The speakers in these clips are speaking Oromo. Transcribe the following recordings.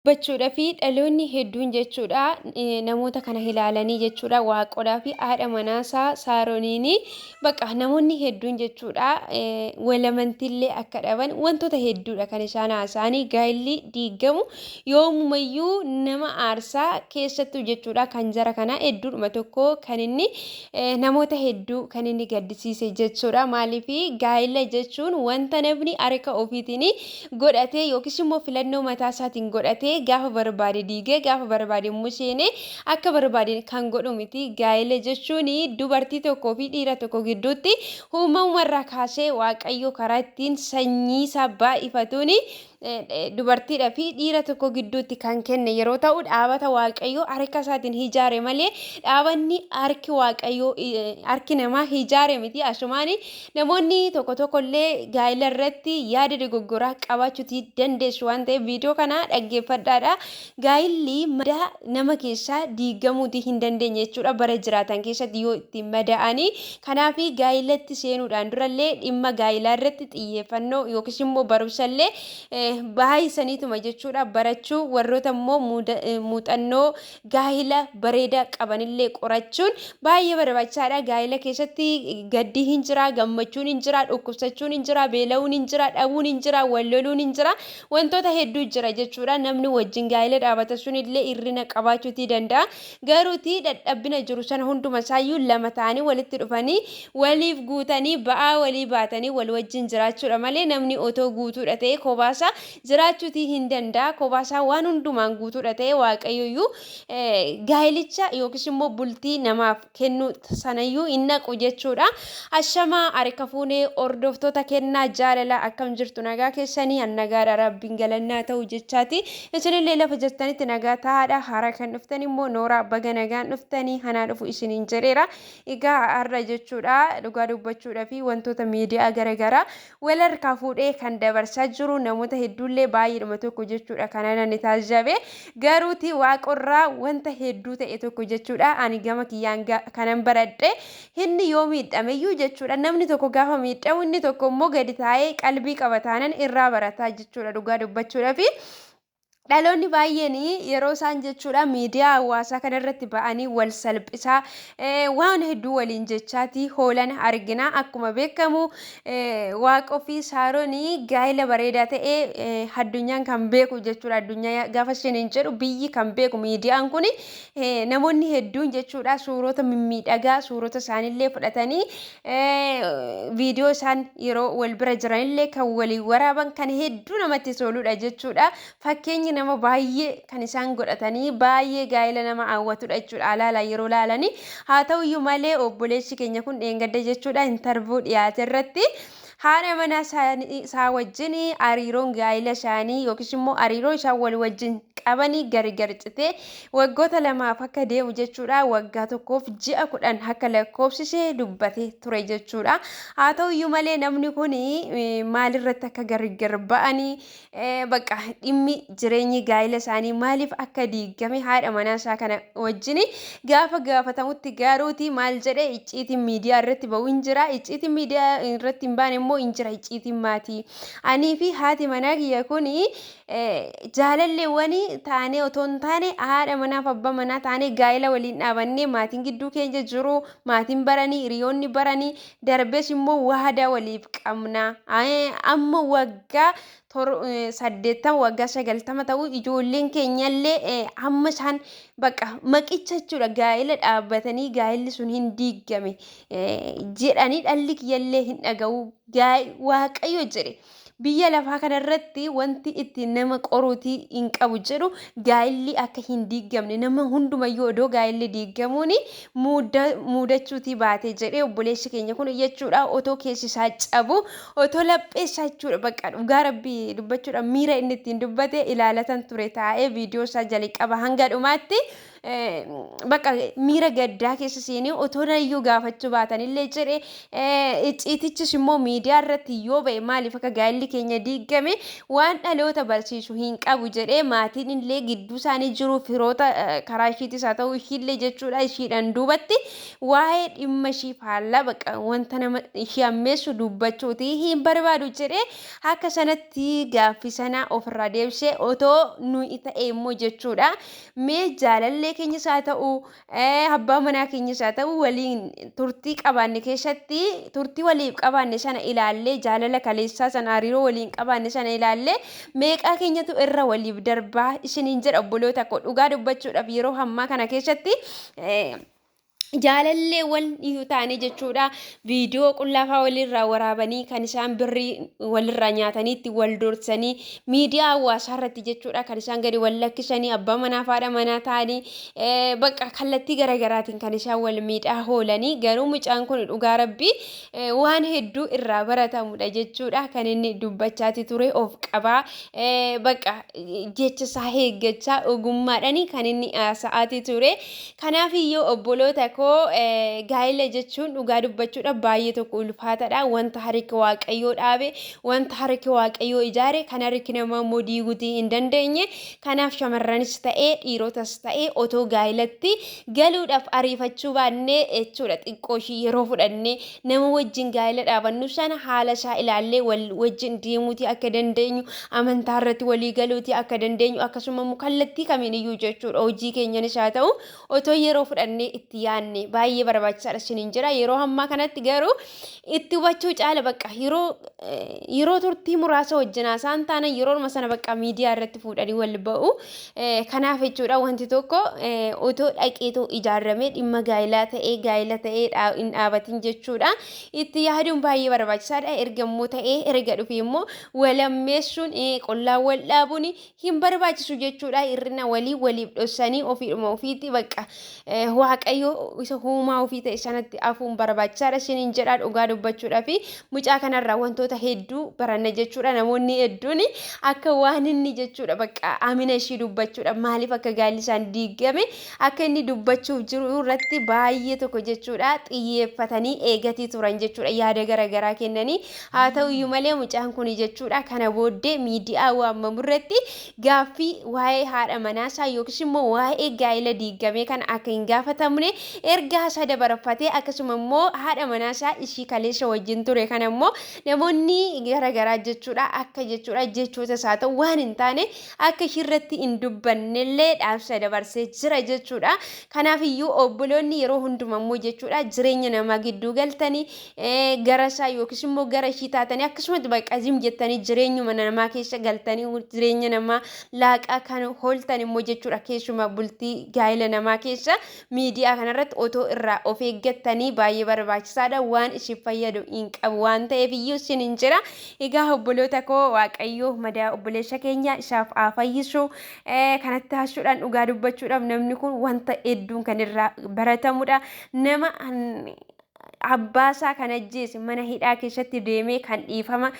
Dubbachuudha fi dhaloonni hedduun jechuudha namoota kana ilaalanii jechuudha waaqodhaa fi haadha manaasaa saaroniin bakka namoonni hedduun jechuudha walamantillee akka dhaban wantoota hedduudha kan isaan haasa'anii. Gaa'illi diigamu yoomumayyuu nama aarsaa keessattuu jechuudha kan jara kana hedduudhuma tokko kan inni namoota hedduu kan inni gaddisiise jechuudha. Maaliif gaa'ila jechuun wanta namni harka ofiitiin godhatee yookiis immoo filannoo mataa isaatiin godhatee gaafa barbaade diigee gaafa barbaade immoo seenee akka barbaade kan godhu miti. Gaa'ila jechuun dubartii tokkoo fi dhiira tokko gidduutti uumamumarraa kaasee Waaqayyo karaa ittiin sanyii isaa baay'ifatuun dubartiidha fi dhiira tokko gidduutti kan kenne yeroo ta'u, dhaabata Waaqayyoo harka isaatiin ijaare malee dhaabanni harki Waaqayyoo harki namaa ijaare miti. Asumaan namoonni tokko tokko illee gaa'ela irratti yaada dogoggoraa qabaachuuti dandeessu waan ta'eef viidiyoo kana dhaggeeffadhaadha. Gaa'illi madaa nama keessaa diigamuuti hin dandeenye jechuudha bara jiraatan keessatti yoo itti madaa'anii. Kanaaf gaa'ilatti seenuudhaan durallee dhimma gaa'ilaa irratti xiyyeeffannoo yookiis immoo barumsallee baay'isaniituma jechuudha barachuu, warroota immoo muuxannoo gaa'ila bareedaa qabanillee qorachuun baay'ee barbaachisaadha. Gaa'ila keessatti gaddi hin jira, gammachuun hin jira, dhukkubsachuun hin jira, beela'uun hin jira, dhabuun hin jira, wal loluun hin jira, wantoota hedduu jira jechuudha. Namni wajjin gaa'ila dhaabata sunillee hir'ina qabaachuutii danda'a. Garuuti dadhabbina jiru sana hunduma isaayyuu lama ta'anii walitti dhufanii waliif guutanii ba'aa walii baatanii wal wajjin jiraachuudha malee namni otoo guutuudha ta'e kophaasaa jiraachuutii hin danda'a. Kophaasaa waan hundumaan guutuudha ta'e Waaqayyoyyuu gaa'elicha yookiis immoo bultii namaaf kennuu sanayyuu hin naqu jechuudha. Ashamaa harka fuunee hordoftoota kennaa jaalala, akkam jirtu? Nagaa keessanii? An nagaadha, Rabbiin galannaa ta'u jechaati. Isinillee lafa jirtanitti nagaa ta'aadha. Haaraa kan dhuftan immoo nooraa, baga nagaan dhuftanii, hanaa dhufu isiniin jedheera. Egaa har'a jechuudha dhugaa dubbachuudha fi wantoota miidiyaa garaagaraa wal harkaa fuudhee kan dabarsaa jiru namoota hedduullee baay'eedhuma tokko jechuudha kana nani taajjabe. Garuuti waaqorraa wanta hedduu ta'e tokko jechuudha ani gama kiyyaan kanan baradhe, inni yoo miidhameyyuu jechuudha, namni tokko gaafa miidhamu inni tokko immoo gadi taa'ee qalbii qaba taanan irraa barataa jechuudha. Dhugaa dubbachuudha fi dhaloonni baay'een yeroo isaan jechuudha miidiyaa hawaasaa kanarratti ba'anii wal salphisaa waan hedduu waliin jechaati hoolan argina. Akkuma beekamu Waaqoo fi Saaroon gaa'ela bareedaa ta'e addunyaan kan beeku jechuudha. Addunyaa gaafa isheen hin jedhu biyyi kan beeku, miidiyaan kun namoonni hedduun jechuudha suurota mimmiidhagaa suurota isaaniillee fudhatanii viidiyoo isaan yeroo wal bira jiranillee kan waliin waraaban kan hedduu namatti toludha jechuudha. Fakkeenyi nama baay'ee kan isaan godhatanii baay'ee gaa'ela nama hawwatudha jechuudha alaala yeroo laalanii. Haa ta'uyyuu malee obboleessi keenya kun dheengadda jechuudha intarvuu dhiyaate irratti haadha manaa isaa wajjin hariiroon gaa'ela isaanii yookiis immoo hariiroo isaan wal wajjin qabanii gargar citee waggoota 2f akka deemu jechuudha, waggaa 1f ji'a 10 akka lakkoofsise dubbate ture jechuudha. Haa ta'uyyuu malee namni kun maalirratti akka gargar ba'anii, bakka dhimmi jireenyi gaa'ela isaanii maaliif akka diigame haadha manaa isaa kana wajjin gaafa gaafatamutti garuuti maal jedhe? Icciitiin miidiyaa irratti ba'u hin jira, icciitiin miidiyaa irratti hin baane immoo hin jira, icciitiin maatii. Anii fi haati manaa kiyya kun jaalalleewwan taanee otoo hin taane haadha manaaf abbaa manaa taanee gaa'ela waliin dhaabannee, maatiin gidduu keenya jiru, maatiin baranii, hiriyoonni baranii, darbees immoo waadaa waliif qabna. Amma waggaa 80, waggaa 90 ta'uu, ijoolleen keenyallee hamma isaan bakka maqicha jechuudha gaa'ela dhaabbatanii gaa'elli sun hin diigame jedhanii dhalli kiyyallee hin dhaga'u, Waaqayyo jedhe biyya lafaa kanarratti wanti ittiin nama qoruutii hin qabu jedhu, gaa'illi akka hin diigamne nama hundumayyuu odoo gaa'illi diigamuun muudachuutii baate jedhee obboleessi keenya kun jechuudha. Otoo keessi isaa cabu, otoo laphee isaa jechuudha, bakka dhugaa Rabbii dubbachuudha miira inni ittiin dubbate ilaalatan ture taa'ee viidiyoo isaa jalqaba hanga dhumaatti. Bakka miira gaddaa keessa seenee otoo nayyuu gaafachuu baatanillee jedhe, icciitichis immoo miidiyaa irratti yoo ba'e maaliif akka gaa'elli keenya diigame waan dhaloota barsiisu hin qabu jedhee, maatiin illee gidduu isaanii jiru firoota karaa ishiitis haa ta'u ishiillee jechuudha, ishiidhaan duubatti waa'ee dhimma ishii faallaa bakka wanta nama ishii hammeessu dubbachuuti hin barbaadu jedhee, akka sanatti gaaffii sana ofirraa deebisee. Otoo nuyi ta'e immoo jechuudha, mee jaalallee keenyas haa ta'u abbaa manaa keenyas haa ta'u, waliin turtii qabaanne keessatti turtii waliif qabaanne sana ilaallee, jaalala kaleessaa sana, hariiroo waliin qabaanne sana ilaallee, meeqaa keenyatu irra waliif darbaa isiniin jedha, obboloota koo? Dhugaa dubbachuudhaaf yeroo ammaa kana keessatti jaalalleewwan iyyuu ta'anii jechuudha, viidiyoo qullaafaa walirraa waraabanii kan isaan birrii walirraa nyaatanii itti wal doorsanii miidiyaa hawaasaa irratti jechuudha kan isaan gadi wal lakkisanii, abbaa manaa fi haadha manaa ta'anii bakka kallattii garaagaraatiin kan isaan wal miidhaa oolanii. Garuu mucaan kun dhugaa rabbii waan hedduu irraa baratamudha jechuudha. Kan inni dubbachaati ture of qabaa, bakka jecha isaa eeggachaa, ogummaadhaan kan inni haasa'aati ture. Kanaaf iyyuu obboloota koo, gaa'ela jechuun dhugaa dubbachuudhaaf baay'ee tokko ulfaataadha. Wanta harki Waaqayyoo dhaabe, wanta harki Waaqayyoo ijaare, kan harki namaa immoo diiguutii hin dandeenye. Kanaaf shamarranis ta'ee dhiirotas ta'ee otoo gaa'elatti galuudhaaf ariifachuu baannee jechuudha, xiqqoo ishii yeroo fudhannee nama wajjin gaa'ela dhaabannu sana haala isaa ilaallee wal wajjin deemuutii akka dandeenyu, amantaa irratti walii galuutii akka dandeenyu, akkasuma immoo kallattii kamiin iyyuu jechuudha, hojii keenyanis haa ta'u otoo yeroo fudhannee itti yaadne baay'ee barbaachisaadha isiniin jira. Yeroo ammaa kanatti garuu itti hubachuu caala bakka yeroo turtii muraasa wajjin haasa'an taana yeroodhuma sana bakka miidiyaa irratti fuudhanii wal ba'u. Kanaaf jechuudha, wanti tokko otoo dhaqeetoo ijaarramee dhimma gaa'elaa ta'ee gaa'ela ta'ee hin dhaabatin jechuudha. Itti yaaduun baay'ee barbaachisaadha. Erga immoo ta'ee erga dhufee immoo walammeessuun, qullaa wal dhaabuun hin barbaachisu jechuudha. Hir'ina walii waliif dhossanii ofiidhuma ofiitti bakka Waaqayyo isa uumaa ofii ta'e sanatti hafuun barbaachisaadha isiniin jedha. Dhugaa dubbachuudhaa fi mucaa kanarraa wantoota hedduu baranna jechuudha. Namoonni hedduun akka waan inni jechuudha bakka amina ishii dubbachuudha maaliif akka gaa'elli isaan diigame akka inni dubbachuuf jiru irratti baay'ee tokko jechuudha xiyyeeffatanii eegatii turan jechuudha, yaada garaagaraa kennanii. Haa ta'uyyuu malee mucaan kun jechuudha kana booddee miidiyaa waamamu irratti gaaffii waa'ee haadha manaasaa yookiis immoo waa'ee gaa'ela diigamee kana akka hin gaafatamne ergaa isaa dabarfatee, akkasuma immoo haadha manaasaa ishii kaleessa wajjin ture kana immoo namoonni garaagaraa jechuudha akka jechuudha jechoota isaa ta'u waan hin taane akka ishirratti hin dubbannellee dhaamsa dabarsee jira jechuudha. Kanaaf iyyuu obboloonni yeroo hunduma immoo jechuudha jireenya namaa gidduu galtanii gara isaa yookiis immoo gara ishii taatanii akkasumatti bakka zim jettanii jireenyuma namaa keessa galtanii jireenya namaa laaqaa kan hooltan immoo jechuudha, keessumaa bultii gaa'ela namaa keessa miidiyaa kanarratti otoo irraa of eeggattanii baay'ee barbaachisaadha. Waan isin fayyadu hin qabu waan ta'eef iyyuu isin hin jira. Egaa obboloota koo, Waaqayyo madaa obboleessa keenya isaaf haa fayyisu. Kanatti haasuudhaan dhugaa dubbachuudhaaf namni kun wanta hedduun kan irraa baratamudha. Nama abbaasaa kan ajjeese mana hidhaa keessatti deemee kan dhiifama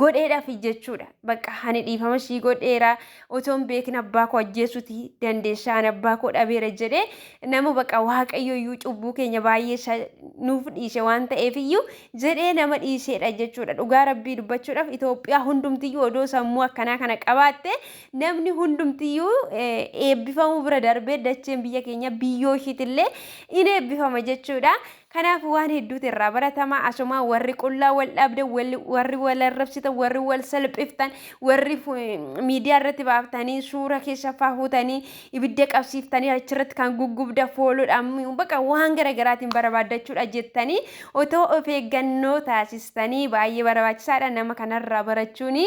godheedhaaf jechuudha. Bakka ani dhiifama sii godheera, otoo hin beekin abbaa koo ajjeesuuti dandeessa, ani abbaa koo dhabeera jedhee, nama bakka Waaqayyo iyyuu cubbuu keenya baay'ee nuuf dhiise waan ta'eef iyyuu jedhee nama dhiiseedha jechuudha. Dhugaa rabbii dubbachuudhaaf Itoophiyaa hundumtiyyuu odoo sammuu akkanaa kana qabaatte, namni hundumtiyyuu eebbifamuu bira darbee dacheen biyya keenya biyyoo ishiitillee in eebbifama jechuudha. Kanaaf waan hedduutu irraa baratama. Asuma warri qullaa wal dhabde, warri wal arrabsitan, warri wal salphiftan, warri miidiyaa irratti baaftanii suura keessa faafuutanii ibidda qabsiiftanii achirratti kan guggubda fooluudhaan bakka waan garaagaraatiin barbaaddachuudha jettanii otoo of eeggannoo taasistanii baay'ee barbaachisaadha. Nama kanarraa barachuun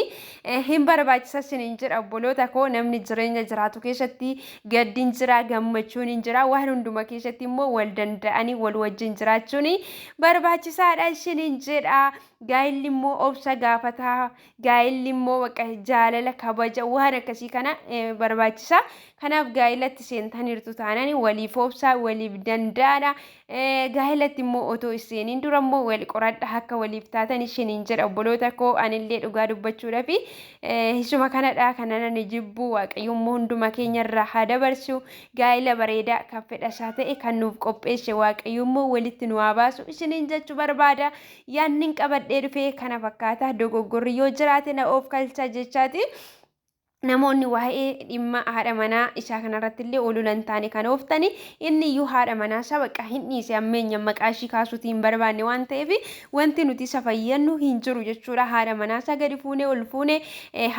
hin barbaachisa isiniin jedha, obboloota koo. Namni jireenya jiraatu keessatti gaddiin jira, gammachuun hin jira. Waan hunduma keessatti immoo wal danda'anii wal wajjin jiraachuun Barbaachisaadha isiniin jedha. Gaa'illi immoo obsa gaafata. Gaa'illi immoo bakka jaalala, kabaja, waan akkasii kana barbaachisa. Kanaaf gaa'ilatti seentaniirtu taanaan waliif obsaa, waliif danda'aadha. Gaa'ilatti immoo otoo seeniin dura immoo wal qoradha, akka waliif taatan isiniin jedha, obboloota koo. Anillee dhugaa dubbachuudhaaf isuma kanadha kana nani jibbu. Waaqayyo immoo hunduma keenyarraa haa dabarsu. Gaa'ila bareedaa kan fedha isaa ta'e kan nuuf qopheesse Waaqayyo immoo walitti nu haa baasu isiniin jechuu barbaada. Yaannin qabadhee dhufee kana fakkaata. Dogoggorri yoo jiraate na of kalcha jechaati. Namoonni waa'ee dhimma haadha manaa isaa kanarratti illee olola hin taane kan ooftani, inni iyyuu haadha manaa isaa bakka hin dhiise, ammeenya maqaa ishii kaasuutii hin barbaanne waan ta'eef wanti nuti isa fayyannu hin jiru jechuudha. Haadha manaa isaa gadi fuunee ol fuunee,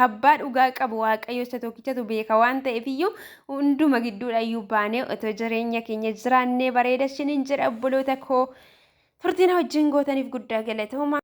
abbaa dhugaa qabu Waaqayyo isa tokkichatu beeka waan ta'eef iyyuu hunduma gidduudha iyyuu baanee otoo jireenya keenya jiraannee bareeda isiniin jedha, obboloota koo. Turtiin wajjin gootaniif guddaa galatooma.